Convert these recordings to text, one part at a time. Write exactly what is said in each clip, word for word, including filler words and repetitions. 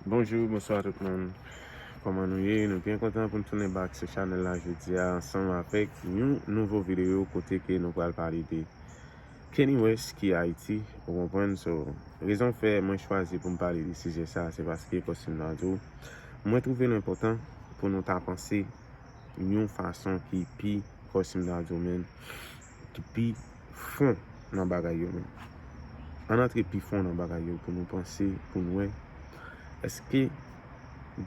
Bonjou, bonswa tout moun. Kòman nou ye? Nou byen kontan pou n tounen back sou chanèl la jodi a ansanm avèk yon nouvo videyo kote ke nou pral pale de Kanye West ki Ayiti, ou konprann? So, rezon fè mwen chwazi pou m pale de sijè sa, se paske, kòm si m ta di w, mwen twouve l enpòtan pou nou ta panse yon fason ki pi, kòm si m ta di w menm, ki pi fon nan bagay yo menm. Ann antre pi fon nan bagay yo pou nou panse, pou n wè, èske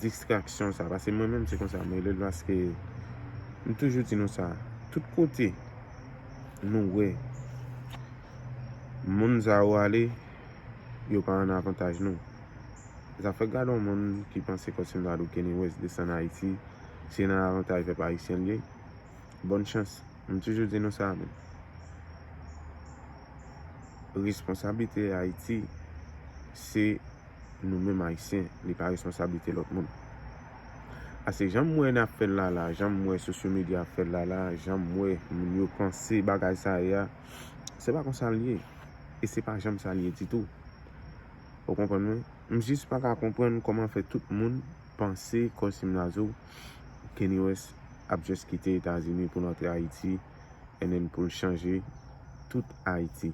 distraksyon sa, paske mwen menm se konsa m rele l, paske m toujou di nou sa, tout kote nou wè moun sa yo ale, yo pa an avantaj nou. Zafè gade yon moun ki panse kòm si m ta di w Kanye West desann Ayiti, se nan avantaj pèp ayisyen l ye. Bòn chans. M toujou di nou sa menm. Responsablite Ayiti, se nou menm Ayisyen, li pa responsablite lòt moun. Paske jan m wè n ap fè l la la, jan m wè sosyo medya ap fè l la la, jan m wè moun yo panse bagay sa ye a, se pa konsa l ye. E se pa janm sa l ye ditou. Ou konprann mwen? M jis pa ka konprann kòman fè tout moun panse kòm si m ta di w Kanye West ap just kite Etazini pou l antre Ayiti, and then pou l chanje tout Ayiti.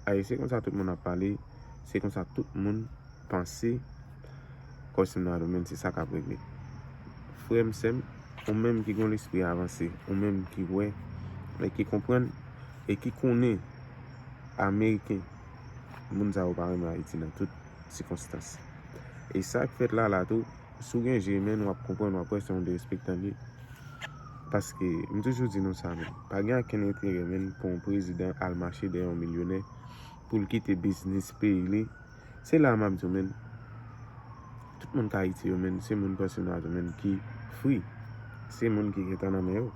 Aye, se konsa tout moun ap pale, se konsa tout moun panse, kòm si m ta di w menm se sa k ap regle. Frè m, sè m, ou menm ki gen yon lespri avanse, ou menm ki wè, e ki konprann, e ki konnen Ameriken, moun sa yo pa renmen Ayiti nan tout sikonstans. E sa k fèt la la tou, si w gen je, menn, w ap konprann, w ap wè se yon derespektan l ye. Paske, m toujou di nou sa menm, pa gen okenn enterè menn pou yon prezidan al mache dèyè yon milyonè pou l kite biznis peyi li. Se la m ap di w menn, tout moun k Ayiti yo menn, se moun kòm si m ta di w menn ki fri. Se moun ki gentan nan men yo.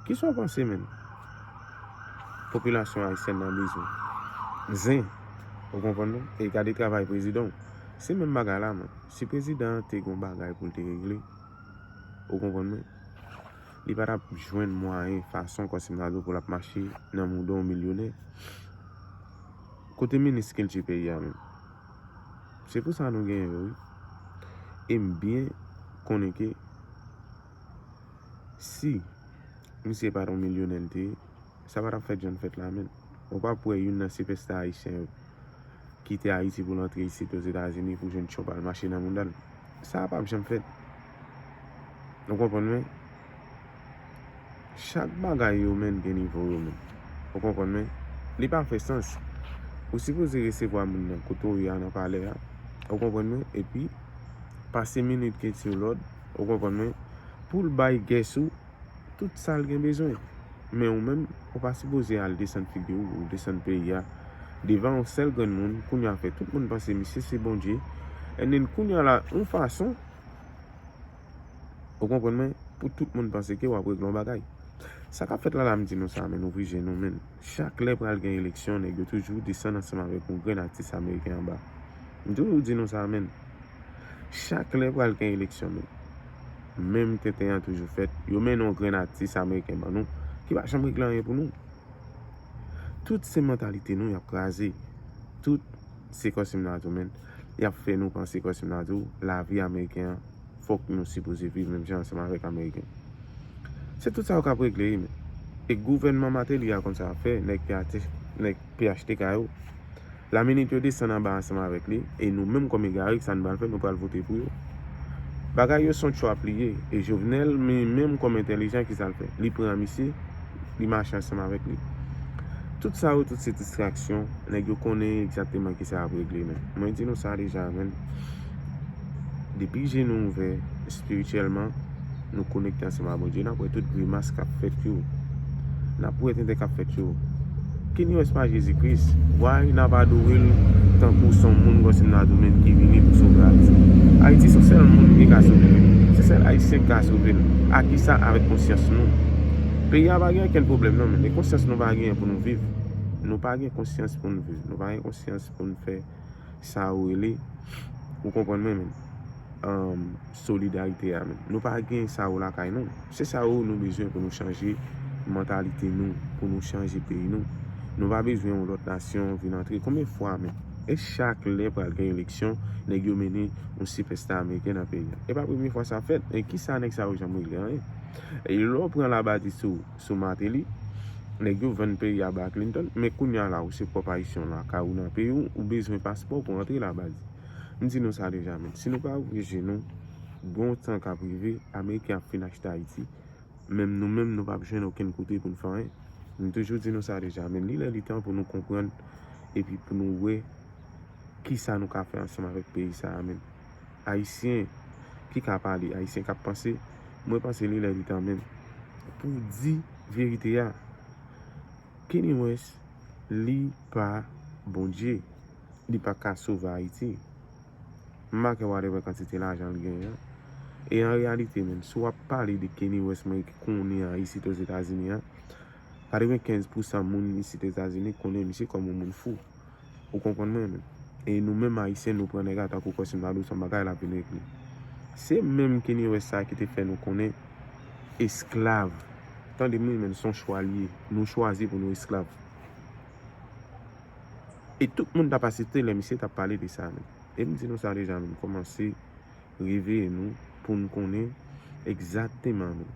Kisa w panse menn? Popilasyon ayisyèn nan bezwen zen. Ou konprann mwen? E gade travay prezidan w. Se menm bagay la menm. Si prezidan an te gen yon bagay pou l te regle, ou konprann mwen? Li pa t ap jwenn mwayen, fason, kòm si m ta di w, pou l ap mache nan mouda yon milyonè. Kote minis kilti peyi a menm? Se pou sa nou genyen yo, wi. E m byen konnen ke si misye pa t yon milyonè l te ye, sa pa t ap fèt jan l fèt la menm. Ou p ap wè youn nan sipèsta ayisyen yo kite Ayiti pou l antre isit Ozetazini pou jwenn tchòp al mache nan mouda l. Sa a p ap janm fèt. Ou konprann mwen? Chak bagay yo menn gen nivo yo menn. Ou konprann mwen? Li pa fè sans. Ou sipoze resevwa moun nan kote w ye a nan palè a. Ou konprann mwen? Epi, pase minit ke ti lòd, ou konprann mwen? Pou l bay gè sou tout sa l gen bezwen. Men ou menm, ou pa sipoze al desann figi w, ou desann peyi a, devan yon sèl grenn moun, kounye a fè tout moun panse misye se Bondye, and then kounye a la, yon fason, ou konprann mwen, pou tout moun panse ke w ap regle yon bagay. Sa k ap fèt la la, m di nou sa, menn, ouvri je nou, menn. Chak lè pral gen eleksyon, nèg yo toujou desann ansanm avèk yon grenn atis ameriken anba. M toujou di nou sa, menn. Chak lè pral gen eleksyon, menn, menm tenten an toujou fèt. Yo mennen yon grenn atis ameriken ban nou, ki pa janm regle anyen pou nou. Tout se mantalite nou y ap kraze. Tout se kòm si m ta di w, menn, y ap fè nou panse kòm si m ta di w, lavi ameriken an, fòk nou sipoze viv menm jan ansanm avèk ameriken. Se tout sa yo k ap regle, wi, menn. E gouvènman Martelly a konn sa y ap fè, nèg P H T, nèg P H T K yo. Laminit yo desann anba ansanm avèk li, e nou menm kòm egare, sa n pral fè, nou pral vote pou yo. Bagay yo se yon trap li ye, e Jovenel, li menm kòm entèlijan, kisa l fè? Li pran misye, li mache ansanm avèk li. Tout sa yo, tout se distraksyon, nèg yo konnen egzakteman kisa y ap regle, menn. Mwen di nou sa deja, menn. Depi je nou ouvè espirityèlman, nou konekte ansanm a Bondye, n ap wè tout grimas k ap fèt yo. N ap wè tenten k ap fèt yo. Kanye West pa Jezi Kris. Why n ap adore l tankou se yon moun kòm si m ta di w menm ki vini pou sove Ayiti? Ayiti se yon sèl moun ki ka sove l. Se sèl Ayisyen ki ka sove l. A kisa? Avèk konsyans nou. Peyi a pa gen okenn pwoblèm non, men konsyans nou pa genyen pou nou viv. Nou pa gen konsyans pou n viv. Nou pa gen konsyans pou n fè sa yo rele, ou konprann mwen, menn, um, solidarite a, menn. Nou pa gen sa yo lakay nou. Se sa yo nou bezwen pou nou chanje mantalite nou, pou nou chanje peyi nou. Nou pa bezwen yon lòt nasyon vin antre. Konbyen fwa, menn, E chak lè pral gen eleksyon, nèg yo mennen yon sipèsta ameriken nan peyi a. E pa premye fwa sa fèt. E kisa nèg sa yo janm regle anyen? E lè w pran Labadie sou, sou Martelly, nèg yo vann peyi a ba Clinton, men kounye a la, ou se pwòp Ayisyen lakay ou nan peyi w, ou bezwen paspò pou antre Labadie. M di nou sa deja, men si nou pa ouvri je nou, gen yon tan k ap rive, Ameriken ap fin achte Ayiti, menm nou menm, nou p ap jwenn okenn kote pou n fè anyen. M toujou di nou sa deja, men li lè li tan pou nou konprann epi pou nou wè kisa nou ka fè ansanm avèk peyi sa a menm. Ayisyen ki ka pale, Ayisyen k ap panse, mwen panse li lè li tan menm pou di verite a. Kanye West, li pa Bondye. Li pa ka sove Ayiti. M pa kè whatever kantite lajan l genyen an. E an reyalite, menm si w ap pale de Kanye West, mwen ki konnen an isit Ozetazini an, katrevenkenz pousan moun isit Etazini konnen misye kòm yon moun fou. Ou konprann mwen, menm? E nou menm Ayisyen, nou pran nèg la tankou kòm si m ta di w se yon bagay l ap vin regle. Se menm Kanye West sa ki te fè nou konnen esklav. Tande m wi, menm, se yon chwa l ye. Nou chwazi pou nou esklav. E tout moun t ap asepte lè misye t ap pale de sa, menm. E m di nou sa deja, menm, kòmanse reveye nou pou n konnen egzakteman, menm,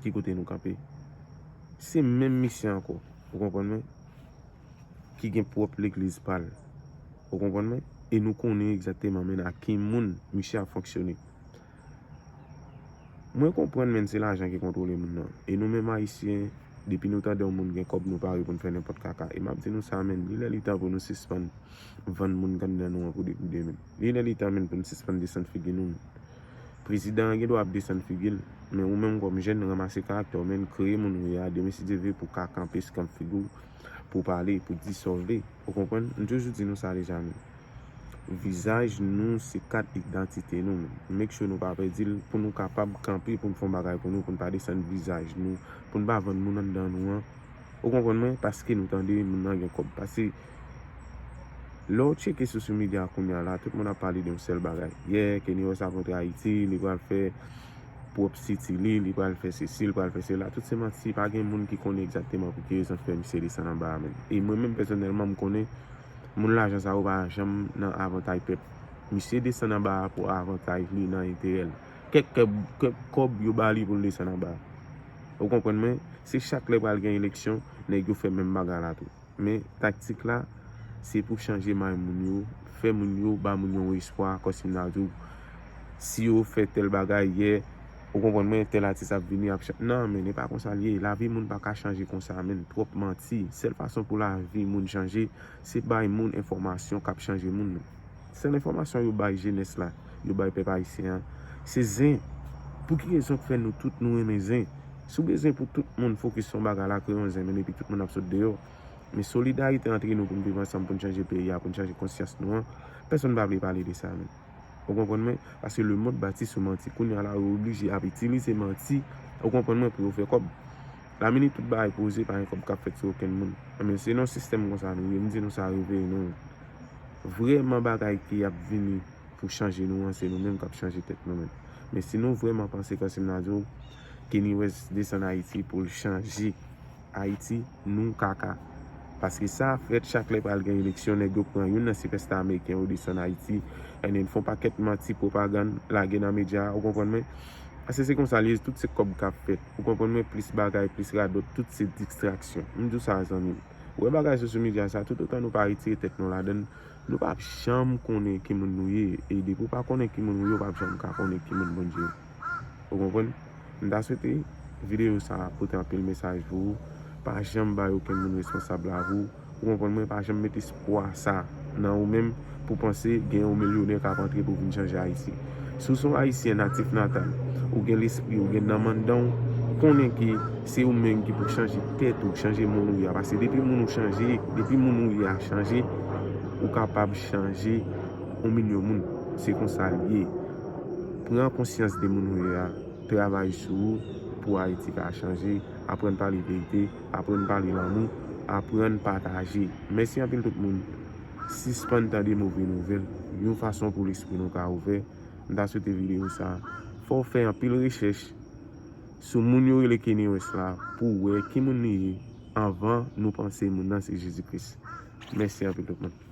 ki kote nou kanpe. Se menm misye ankò, ou konprann mwen, ki gen pwòp legliz pa l. Ou konprann mwen? E nou konnen egzakteman, menm, ak ki moun misye ap fonksyone. Mwen konprann, menm, se lajan ki kontwole moun nan. E nou menm Ayisyen, depi nou tande yon moun gen kòb, nou pare pou n fè nenpòt kaka. E m ap di nou sa, menm, li lè li tan pou nou sispann vann moun k anndan nou an pou de goud, menm. Li lè li tan, menm, pou n sispann desann figi nou, menm. Prezidan an gen dwa ap desann figi l, men ou menm kòm jèn, ranmase karaktè w, menm, kreye moun ou ye a, demen si Dye vle pou w ka kanpe sou kanpe figi w, pou w pale, pou w di sa w vle. Ou konprann? M toujou di nou sa deja, menm. Vizaj nou se kat idantite nou, menm. Make sure nou pa pèdi l pou nou kapab kanpe, pou n fè yon bagay pou nou, pou n pa desann vizaj nou, pou n pa vann moun anndan nou an. Ou konprann mwen? Paske nou tande moun nan gen kòb. Paske lè w tcheke social media kounye a la, tout moun ap pale de yon sèl bagay. Yeah, Kanye West ap antre Ayiti, li pral fè pwòp city li, li pral fè sesi, li pral fè sela. Tout se manti, pa gen moun ki konnen egzakteman pou ki rezon fè misye desann anba a, menm. E mwen menm, pèsonèlman, m konnen moun lajan sa yo pa janm nan avantay pèp. Misye desann anba a pou avantay li, nan enterè l. Kèk kèb, kèk kòb yo ba li pou l desann anba a. Ou konprann mwen? Se chak lè pral gen eleksyon, nèg yo fè menm bagay la tou. Men taktik la, se pou chanje may moun yo, fè moun yo, ba moun yo yon espwa, kòm si m ta di w, si yo fè tèl bagay yè, ou konprann mwen, tèl atis ap vini, ap chan-, non, men, e pa konsa l ye. Lavi moun pa ka chanje konsa, menm, twòp manti. Sèl fason pou lavi moun chanje, se bay moun enfòmasyon k ap chanje moun nan. Sèl enfòmasyon yo bay jenès la, yo bay pèp ayisyen an, se zen. Pou ki rezon k fè nou tout nou renmen zen? Si w bezwen pou tout moun fokis sou yon bagay la, kreye yon zen, men epi tout moun ap sot deyò. Men solidarite antre nou pou n viv ansanm, pou n chanje peyi a, pou n chanje konsyans nou an, pèsonn pa vle pale de sa, menm. Ou konprann mwen? Paske lemonn bati sou manti. Kounye a la, yo oblije ap itilize manti, ou konprann mwen, pou yo fè kòb. Laminit tout bagay poze, pa gen kòb k ap fèt sou okenn moun. Men se nan sistèm konsa nou ye, m di nou sa, reveye nou. Vrèman bagay ki ap vini pou chanje nou an, se nou menm k ap chanje tèt nou menm. Men si nou vrèman panse, kòm si m ta di w, Kanye West desann Ayiti pou l chanje Ayiti, nou kaka. Paske sa fèt chak lè pral gen eleksyon, nèg yo pran youn nan sipèsta ameriken yo desann Ayiti, and then fè yon pakèt manti, pwopagann, lage nan medya, ou konprann mwen? Paske se konsa l ye, tout se kòb k ap fèt. Ou konprann mwen? Plis bagay, plis radòt, tout se distraksyon. M di w sa, zanmi m. Ou wè bagay social media sa, toutotan nou pa retire tèt nou ladan l, nou p ap janm konnen ki moun nou ye. E depi w pa konnen ki moun ou ye, w p ap janm ka konnen ki moun Bondye ye. Ou konprann? M ta swete videyo sa a pote anpil mesaj pou ou. Pa janm bay okenn moun responsab lavi w. Ou konprann mwen? Pa janm met espwa sa nan ou menm pou panse gen yon milyonè k ap antre pou vin chanje Ayiti. Si w se yon Ayisyen natif natal, ou gen lespri, ou gen nanm anndan w, konnen ke se ou menm ki pou chanje tèt ou, chanje moun ou ye a. Paske depi moun ou chanje, depi moun ou ye a chanje, ou kapab chanje yon milyon moun. Se konsa l ye. Pran konsyans de moun ou ye a. Travay sou ou pou Ayiti ka chanje. Aprann pale verite, aprann pale lanmou, aprann pataje. Mèsi anpil tout moun. Sispann tande move nouvèl. Yon fason pou lespri nou ka ouvè. M ta swete videyo sa a fè w fè anpil rechèch sou moun yo rele Kanye West la pou w wè ki moun li ye anvan nou panse moun nan se Jezi Kris. Mèsi anpil tout moun.